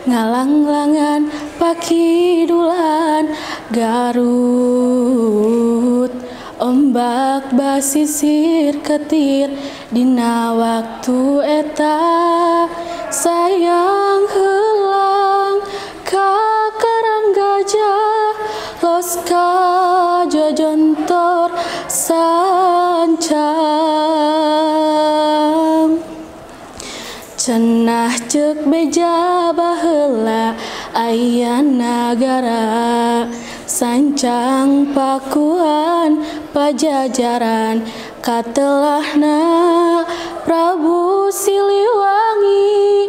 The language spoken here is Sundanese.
Ngalanglangan pakidulan Garut. Ombak basisir ketir dina waktu eta sayang helang ka Karang Gajah los ka Jojontor sancang. Cenah ceuk beja baheula aya nagara sancang Pakuan Pajajaran katelahna Prabu Siliwangi